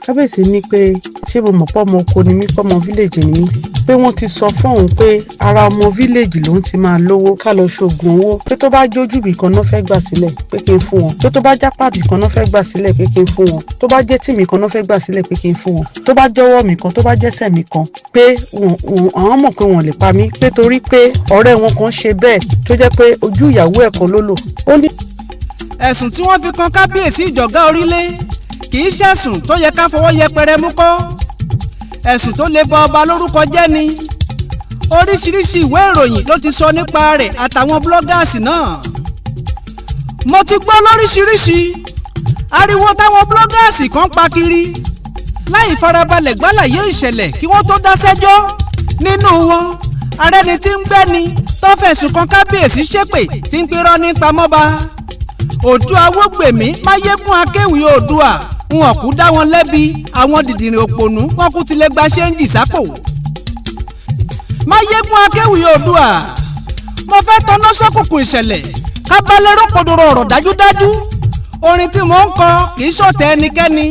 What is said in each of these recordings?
Kábíyèsí ní pé ṣé mo mọ̀ pé ọmọ oko ni mí, pé ọmọ village ni mí, pé wọ́n ti sọ fún òun pé ara ọmọ village lòun ti máa lówó, ká lọ ṣoògùn owó, pé tó bá jójú ibì kan náà fẹ́ gbà sílẹ̀, pé kí n fún wọn, pé tó bá jápá ibì kan náà fẹ́ gbà sílẹ̀, pé kí n fún wọn, tó bá jẹ́ tìmí kan náà fẹ́ gbà sílẹ̀, pé kí n fún wọn, tó bá jọ̀wọ́ mi kan, tó bá jẹ́sẹ̀ mi kan, pé àwọn mọ̀ pé wọ́n lè pa mí, pé torí pé ọ̀rẹ́ wọn kan ṣe bẹ́ẹ̀ tó jẹ́ pé ojú ìyàwó ẹ̀ kan ló lò ó ní. Ẹ̀sùn tí wọ́n fi kan kábíyèsí Ìjọ̀gá Orílẹ̀ kì í ṣẹ̀sùn tó yẹ ká fọwọ́ yẹpẹrẹ mú kọ́. Ẹ̀sùn tó lè ba ọba lórúkọ jẹ́ ni. Oríṣiríṣi ìwé ìròyìn ló ti sọ nípa rẹ̀ àtàwọn bloggers náà. Mo ti gbọ́ lóríṣiríṣi ariwo táwọn bloggers kan pa kiri láì farabalẹ̀ gbálàyé ìṣẹ̀lẹ̀ kí wọ́n tó dá sẹ́jọ́. Nínú wọn, arẹ́ni tí ń gbẹ́ni tó fẹ̀sùn kan kábíyèsí ṣépè tí ń pírọ́ nípa mọ́ba Òdua Awógbèmí Máyégún Akéwì Oòdùà. Wọn kú dá wọn lẹ́bi. Àwọn dìdìrìn òpònú wọn kú tilẹ̀ gba ṣéǹjì sápò. Máyégún Akéwì Oòdùà, mo fẹ́ tọ́ná sọ́kùnkùn ìṣẹ̀lẹ̀ kábàlérò kodoro ọ̀rọ̀ dájúdájú. Orin tí mo ń kọ kì í ṣọ̀tẹ̀ ẹnikẹ́ni.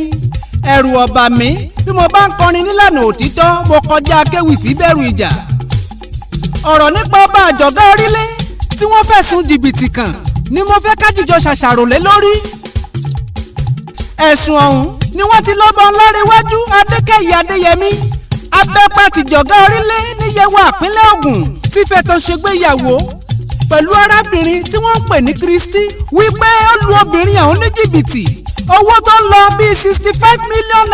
Ẹ̀rù ọ̀bà mi bí mo bá ń kọrin nílànà òtítọ́. Mo kọjá akéwì tí bẹ̀rù ìjà. Ọ̀rọ̀ nípa ọba Àjọ̀gá Orílẹ̀ tí wọ́n fẹ̀sùn jìbìtì kàn ni mo fẹ́ ká jíjọ ṣàṣàrò lé lórí. Ẹ̀sùn ọ̀hún ni wọ́n ti lọ́ba Ọlárẹ̀wájú Adékẹ́yẹ Adéyẹmí Abẹ́pà tìjọ̀gá Orílẹ̀ níyẹ̀wò àpínlẹ̀ Ògùn ti fẹ̀tàn ṣègbéyàwó pẹ̀lú arábìnrin tí wọ́n ń pè ní Kristi, wípé ó lu obìnrin ọ̀hún ní jìbìtì owó tó ń lọ bíi ₦65 million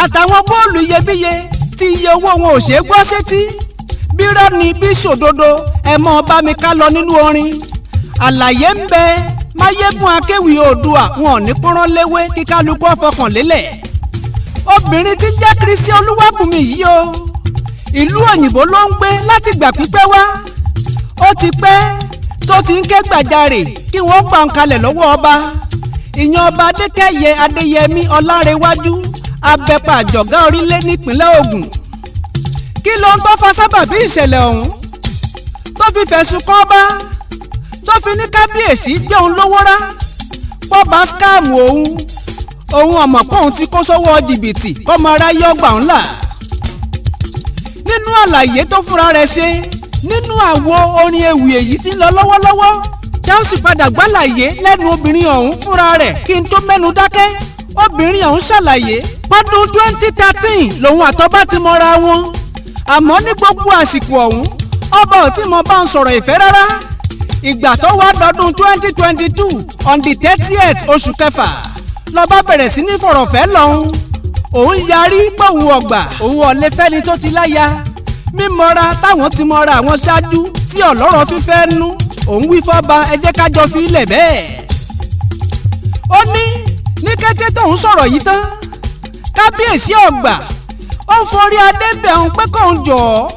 àtàwọn góòlù iyebíye tí iye owó wọn ò ṣeé gbọ́ sétí. Bírọ́ ni bí ṣòdodo, ẹ̀ mọ́ bá mi ká lọ nínú orin. Àlàyé ń bẹ. Máyégún Akéwì Oòdùà, wọn ò ní pọ́nrán léwé kí kálukú ọ̀fọkàn lélẹ̀. Obìnrin tí ń jẹ́ Kristi Olúwàbùnmi yìí o, ìlú òyìnbó ló ń gbé láti gbà pípẹ́ wá. Ó ti pẹ́ tó ti ń ké gbàjarè kí wọ́n gbà ń kalẹ̀ lọ́wọ́ ọba, ìyẹn ọba Adékẹ́yẹ Adéyẹmí Ọlárẹ̀wájú Abẹ́pà Àjọ̀gá Orílẹ̀ nípínlẹ̀ Ògùn. Kí ló ń tó fa sábàbí ìṣẹ̀lẹ̀ ọ̀hún tó fi fẹ̀sùn kàn ọba, tó fi ní kábíyèsí gbé òun lówó rá, pọ́ba scam òun, òun ọ̀mọ̀ pé òun ti kó sọ́wọ́ jìbìtì kọ́mọ aráyé ọgbà ńlá? Nínú àlàyé tó fúnra rẹ̀ ṣe nínú àwo orin ewì èyí tí ń lọ lọ́wọ́lọ́wọ́, tá ó sì padà gbàlàyé lẹ́nu obìnrin ọ̀hún fúnra rẹ̀ kí n tó mẹ́nu dákẹ́, obìnrin ọ̀hún ṣàlàyé pọ́dún 2013 lòun àtọ́ba ti mọ́ra wọn, àmọ́ ní gbogbo àsìkò ọ̀hún, ọba ò tí mo bá ń sọ̀rọ̀ ìfẹ́ rárá. Ìgbà tó wá dọdún 2022 on the 30th oṣù kẹfà, lọ́ba bẹ̀rẹ̀ sí ní fọ̀rọ̀fẹ́ lọ́hún. Òun yarí pé òun ọ̀gbà, òun ọ̀lẹ́ fẹ́ni tó ti láya. Mímọ́ra táwọn ti mọ́ra àwọn ṣáájú tí ọ̀lọ́rọ̀ fífẹ́ nú, òun wí fọ́ba, ẹ jẹ́ ká jọ fi ilẹ̀ bẹ́ẹ̀. Ó ní ní kété tóun sọ̀rọ̀ yìí tán, kábíyèsí ọ̀gbà, ó forí adé bẹ̀ òun pé kóun jọ̀ọ́,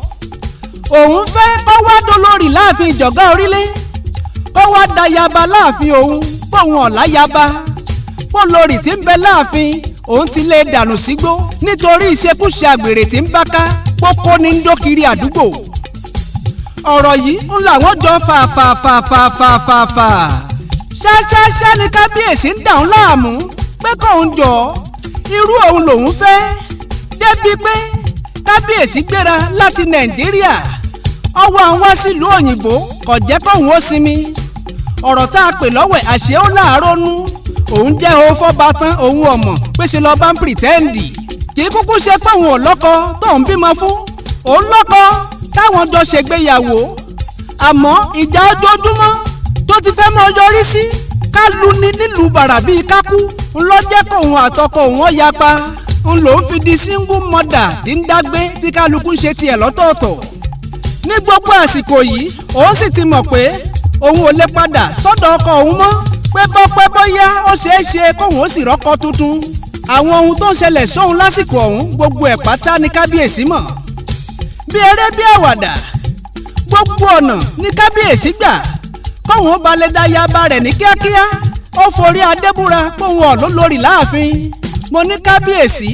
òun fẹ́ kó wá dolórí láàfin Ìjọ̀gá Orílẹ̀, kó wá dayaba láàfin òun, póun ọ̀láyaba, pó lórí tí ń bẹ láàfin òun ti lè dànù sígbó nítorí ìṣekúṣe àgbèrè tí ń bá ká pókó ní ń dókiri àdúgbò. Ọ̀rọ̀ yìí ń làwọn jọ fà fà fà fà fà fà fà ṣáṣáṣá ni kábíyèsí ń dà ń láàmú pé kóun jọ irú òun lòun fẹ́, débi pé kábíyèsí gbéra láti Nàìjíríà, ọwọ́ àwọn wá sílùú òyìnbó, kò jẹ́ kóun ó sinmi. Ọ̀rọ̀ tá a pè lọ́wẹ̀ àṣẹ ó láàárọ̀ nú. Òun jẹ́ o fọ́ba tán, òun ọ̀mọ̀ pé ṣe lọ́ọ́ bá ń pretend. Kì í kúkú ṣe pé òun ò lọ́kọ tóun bímọ fún. Òun lọ́kọ táwọn jọ ṣègbéyàwó, àmọ́ ìjà ojoojúmọ́ tó ti fẹ́ mọ́ yọrí sí ká lu ni nílùú bàrà bíi kákú ńlọ́jẹ́ kóun àtọkọ òun ó yapa, ń lòún fi di single mother tí ń dágbé, tí kálukú ń ṣe tiẹ̀ lọ́tọ̀ọ̀tọ̀. Ní gbogbo àsìkò yìí, òun sì ti mọ̀ pé òun ò lè padà sọ́dọ̀ ọkọ òun mọ́, pé bọ́pẹ́ bóyá ó ṣeé ṣe kóun ó sì rọ́kọ tuntun. Àwọn ohun tó ń ṣẹlẹ̀ sóun lásìkò ọ̀hún, gbogbo ẹ̀ pátá ní kábíyèsí mọ̀. Bí eré bí àwàdà, gbogbo ọ̀nà ní kábíyèsí gbà kóun ó balẹ̀ dá yaba rẹ̀ ní kíákíá. Ó forí adébúra kóun ọ̀ ló lórí láàfin. Mo ní kábíyèsí,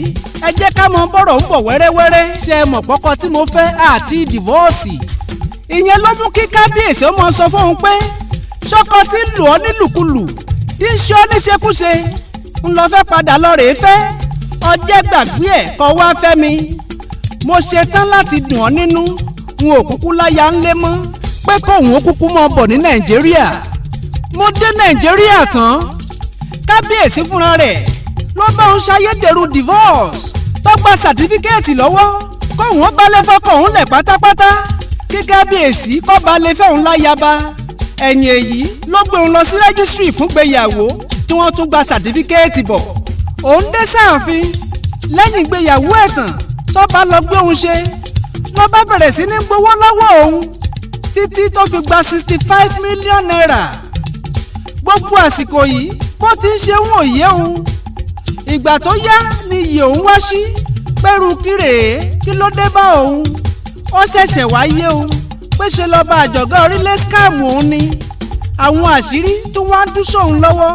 ẹ jẹ́ ká mọ bọ́rọ̀ ń bọ̀ wẹ́rẹ́wẹ́rẹ́. Ṣe é mọ̀ pọ́kọ tí mo fẹ́ àti dìvọ́ọ̀sì? Ìyẹn ló mú kí kábíyèsí ó mọ sọ fóun pé ṣọkọ tí ń lù ọ́ nílùkulù, tí ń ṣe ọ́ níṣekúṣe, ń lọ fẹ́ padà lọ rèé fẹ́. Ọjẹ́ gbàgbé ẹ̀ kọ́ wá fẹ́ mi. Mo ṣe tán láti dùn ọ́ nínú, n ò kúkú láya ńlé mọ́, pé kóun ó kúkú mọ́ bọ̀ ní Nàìjíríà. Mo dé Nàìjíríà tán, kábíyèsí fúnra rẹ̀ ló bá òun ṣayédèrú divorce, tó gba certificate lọ́wọ́, kóun ó balẹ̀ fọkọ̀ òun lẹ̀ pátápátá, kí kábíyèsí kó balẹ̀ fẹ́ òun láyaba. Ẹ̀yìn èyí ló gbé òun lọ sí registry fún gbéyàwó, tí wọ́n tún gba certificate bọ̀. Òun dé sáàfin lẹ́yìn ìgbéyàwó ẹ̀tàn tó bá lọ gbé òun ṣe, ló bá bẹ̀rẹ̀ sí ní gbowó lọ́wọ́ òun títí tó fi gba ₦65 million. Gbogbo àsìkò yìí, bó ti ń ṣe ń òye òun. Ìgbà tó yá ni iyì òun wá sí pẹ̀rù kírèé. Kí ló dé bá òun? Ó ṣẹ̀ṣẹ̀ wá yé òun pé ṣe lọ́ba àjọ̀gá orílẹ̀ scam òun ni. Àwọn àṣírí tó wá ń dún sóun lọ́wọ́,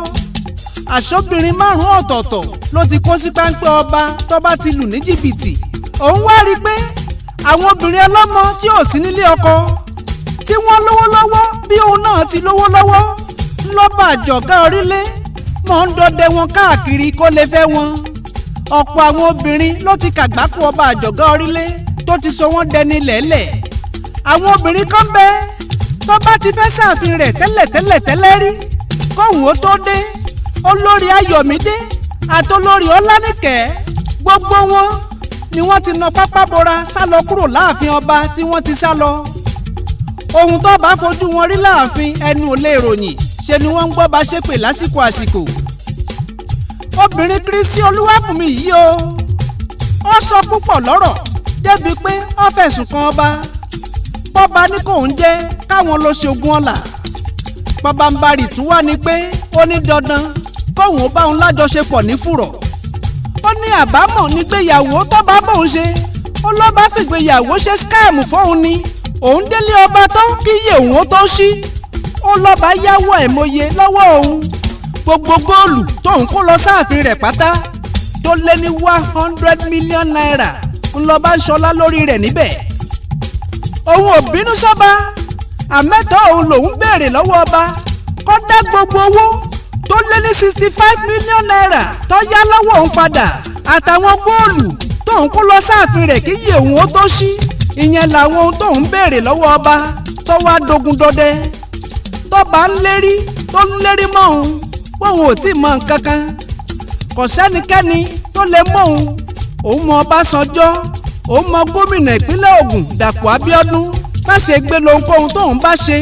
àṣọ́bìnrin márùn-ún ọ̀tọ̀ọ̀tọ̀ ló ti kó sí páńpẹ́ ọba tó bá ti lù ní jìbìtì. Òun wá rí i pé àwọn obìnrin ọlọ́mọ tí ò sí nílé ọkọ, tí wọ́n lówó lọ́wọ́ bí òun náà ti lówó lọ́wọ́, ńlọ́ba àjọ̀gá orílẹ̀ mọ̀ ń dọdẹ wọn káàkiri kó lè fẹ́ wọn. Ọ̀pọ̀ àwọn obìnrin ló ti kàgbákò ọba àjọ̀gá orílẹ̀ tó ti sọ wọ́n dẹni lẹ́lẹ̀. Àwọn obìnrin kan bẹ tó bá ti fẹ́ sàfin rẹ̀ tẹ́lẹ̀ tẹ́lẹ̀ tẹ́lẹ̀ rí kóhùn ó tó dé. Olórí Ayọ̀mídé àtolórí Ọlánìkẹ́, gbogbo wọn ni wọ́n ti na pápá bora sá lọ kúrò láàfin ọba tí wọ́n ti sá lọ. Ohun tó bá fojú wọn rí láàfin, ẹnu ò lè ròyìn. Ṣe ni wọ́n ń gbọ́ bá ṣépè lásìkò àsìkò. Obìnrin Kristi Olúwàbùnmi yìí o, ó sọ púpọ̀ lọ́rọ̀ débi pé ó fẹ̀sùn kan ọba bọ́ba ní kò ń jẹ́ káwọn lọ ṣoògùn ọ̀la. Pabambarì tún wá ní pé ó ní dandan kóun ó bá òun lájọṣepọ̀ ní fùrọ̀. Ó ní àbámọ̀ nígbéyàwó tó bá bóun ṣe. Ó lọ́ bá fìgbéyàwó ṣe scam fóun ni. Òun délé ọba tán kí iye òun ó tó ṣí, ó lọ́ba yáwó àìmọye lọ́wọ́ òun. Gbogbo góòlù tóun kó lọ sáàfin rẹ̀ pátá tó lé ní ₦100 million ńlọba ń ṣọlá lórí rẹ̀ níbẹ̀. Òun ò bínú sọ́ba, àmẹ́tọ́ òun lòún béèrè lọ́wọ́ ọba, kó dá gbogbo owó tó lé ní ₦65 million tó yá lọ́wọ́ òun padà, àtàwọn góòlù tóun kó lọ sáàfin rẹ̀ kí iye òun ó tó ṣí. Ìyẹn làwọn ohun tóun béèrè lọ́wọ́ ọba tó wá dogun dọdẹ, tọ́ba ń lérí tó ń lérí mọ́ òun póun ò tí ì mọ nǹkan kan, kò sẹ́nikẹ́ni tó lè mọ́ òun. Òun mọ Ọbásanjọ́, òun mọ gómìnà ìpínlẹ̀ Ògùn Dàpọ̀ Abíọ́dún. Má ṣe gbé lohunkóhun tóun bá ṣe,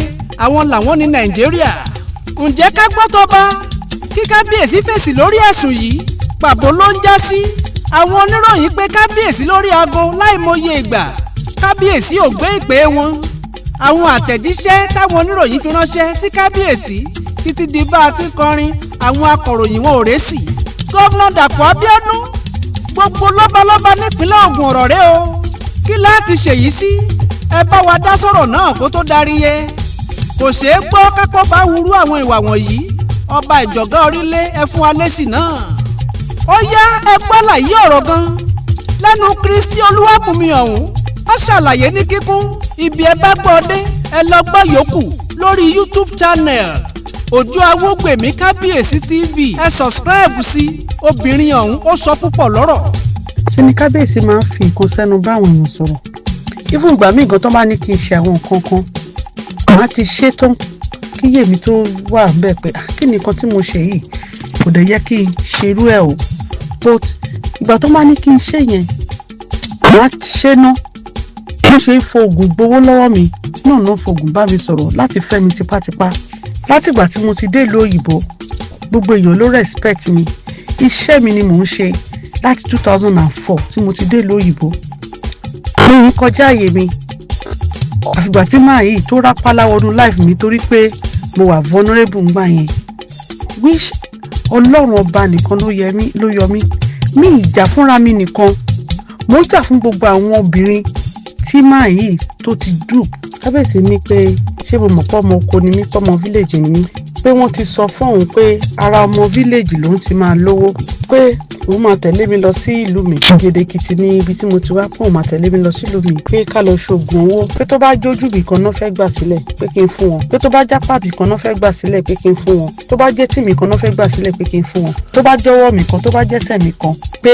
àwọn làwọn ní Nàìjíríà. Ǹjẹ́ ká gbọ́ tọba kí kábíyèsí fèsì lórí ẹ̀sùn yìí? Pàbó ló ń já sí. Àwọn oníròyìn pé kábíyèsí lórí aago láìmọye ìgbà, kábíyèsí ò gbé ìpè wọn. Àwọn àtẹ̀jíṣẹ́ táwọn oníròyìn fi ránṣẹ́ sí kábíyèsí títí di bá a ti ń kọrin, àwọn akọ̀ròyìn wọn ò rẹ́sì. Gómìnà Dàpọ̀ Abíọ́dún, gbogbo lọ́balọ́ba nípínlẹ̀ Ògùn, ọ̀rọ̀ rẹ o, kí láti ṣèyí sí? Ẹ bá wa dá sọ̀rọ̀ náà kó tó darí yẹ. Kò ṣeé gbọ́ kápọ́ bá wúrú àwọn ìwà wọ̀nyí. Ọba ìjọ̀gá orílẹ̀, ẹ fún wa lésì náà. Ó yá, ẹ gbọ́ àlàyé ọ̀rọ̀ gan lẹ́nu Kristi Olúwàbùnmi ọ̀hún. Ó ṣàlàyé ní kíkún. Ibi ẹ bá gbọ́ dé, ẹ lọ gbọ́ yòókù lórí YouTube channel Òjó Awógbèmí Kábíyèsí TV. Ẹ subscribe sí. Obìnrin ọ̀hún, ó sọ púpọ̀ lọ́rọ̀. Ṣe ni kábíyèsí máa ń fi nǹkan sẹ́nu bá àwọn èèyàn sọ̀rọ̀. Even ìgbà míì gan, tó bá ní kí n ṣe àwọn nǹkan kan, màá ti ṣe tán kíyè mi tó wà bẹ́ẹ̀ pé, "Ah, kí ni nǹkan tí mo ṣe yìí? Kò dẹ̀ yẹ kí n ṣerú ẹ̀ o." But ìgbà tó bá ní kí n ṣe yẹn, màá ṣe ná. Bó ṣe ń fo oògùn gbowó lọ́wọ́ mi náà ló ń fo oògùn bá mi sọ̀rọ̀ láti fẹ́ mi tipátipá. Látìgbà tí mo ti dé ìlú òyìnbó, gbogbo èèyàn ló respect mi. Iṣẹ́ mi ni mò ń ṣe láti 2004 tí mo ti dé ìlú òyìnbó. Mo ń kọjá àyè mi, àfìgbà tí màá yìí tó rápálá wọnú life mi, torí pé mo wà vulnerable ngbà yẹn, which Ọlọ́run ọba nìkan ló yẹ mí, ló yọ mí. Mi ìjà fúnra mi nìkan, mo ń jà fún gbogbo àwọn obìnrin tí màá yìí tó ti dupe. Kábíyèsí ní pé ṣé mo mọ̀ pé ọmọ oko ni mí, pé ọmọ village ni mí? Pé wọ́n ti sọ fún òun pé ara ọmọ village lòun ti máa lówó, pé òun máa tẹ̀lé mi lọ sí ìlú mi. Gèdèkìtì ní ibi tí mo ti wá, pé òun máa tẹ̀lé mi lọ sí ìlú mi, pé ká lọ ṣoògùn owó, pé tó bá jójú ibì kan náà fẹ́ gbà sílẹ̀, pé kí n fún wọn, pé tó bá jápá ibì kan náà fẹ́ gbà sílẹ̀, pé kí n fún wọn, tó bá jẹ́ tì mí kan náà fẹ́ gbà sílẹ̀, pé kí n fún wọn, tó bá jọ̀wọ́ mi kan, tó bá jẹ́sẹ̀ mi kan, pé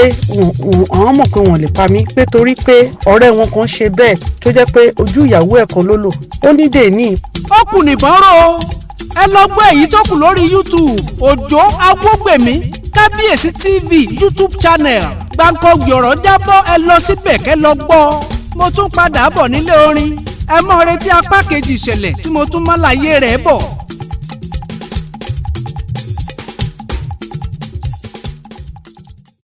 àwọn mọ̀ pé wọ́n lè pa mí, pé torí pé ọ̀rẹ́ wọn kan ṣe bẹ́ẹ̀ tó jẹ́ pé ojú ìyàwó ẹ̀ kan ló lò ó ní dèní. Ó kù nìbọn ró o. Ẹ lọ gbọ́ èyí tó kù lórí YouTube, Òjó Awógbèmí, Kábíyèsí TV YouTube channel. Gbàǹkangbì ọ̀rọ̀ jábọ́, ẹ lọ síbẹ̀ kẹ́ lọ gbọ́. Mo tún padà bọ̀ nílé orin. Ẹ mọ́ retí apá kejì ìṣẹ̀lẹ̀ tí mo tún mọ́ láyé rẹ̀ bọ̀.